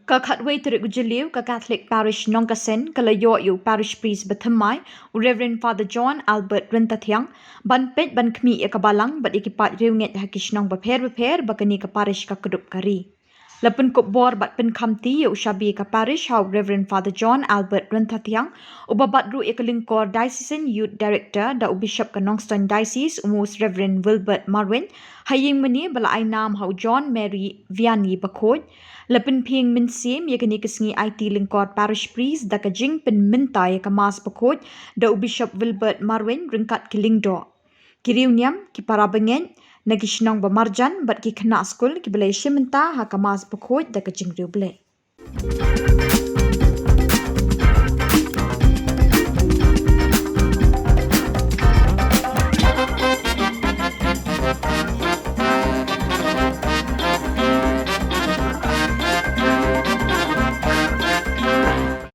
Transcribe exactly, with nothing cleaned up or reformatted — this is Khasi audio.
Ka khatwei tarik u Jylliew ka Catholic Parish Nongkasen ka la ïoh ïa u Parish Priest bathymmai, u Rev Fr John Albert Ryntathiang, ban peit ban khmih ïa ka Balang bad ïa ki paid riewngeit ha ki shnong bapher bapher ba kane ka Parish ka kdup ka ri. La pynkup bor bad pynkhamti ïa u shabi ka Parish ha u Rev Fr John Albert Ryntathiang, uba bat ruh ïa ka lyngkor Diocesan Youth Director da u Bishop ka Nongstoiñ Diocese, u Most Rev Wilbert Marwein, ha ïing mane ba la ai nam ha u John Mary Vianney Bakhuid. La pynphieng mynsiem ïa kane ka sngi aiti lyngkor Parish Priest da ka jingpynmynta ïa ka Mass Bakhuid da u Bishop Wilbert Marwein ryngkat ki lyngdoh, ki riewniam, ki parabangeit na ki shnong ba marjan bad ki khynnah skul kiba la ïashim bynta ha ka Mass Bakhuid da ka jingriewblei.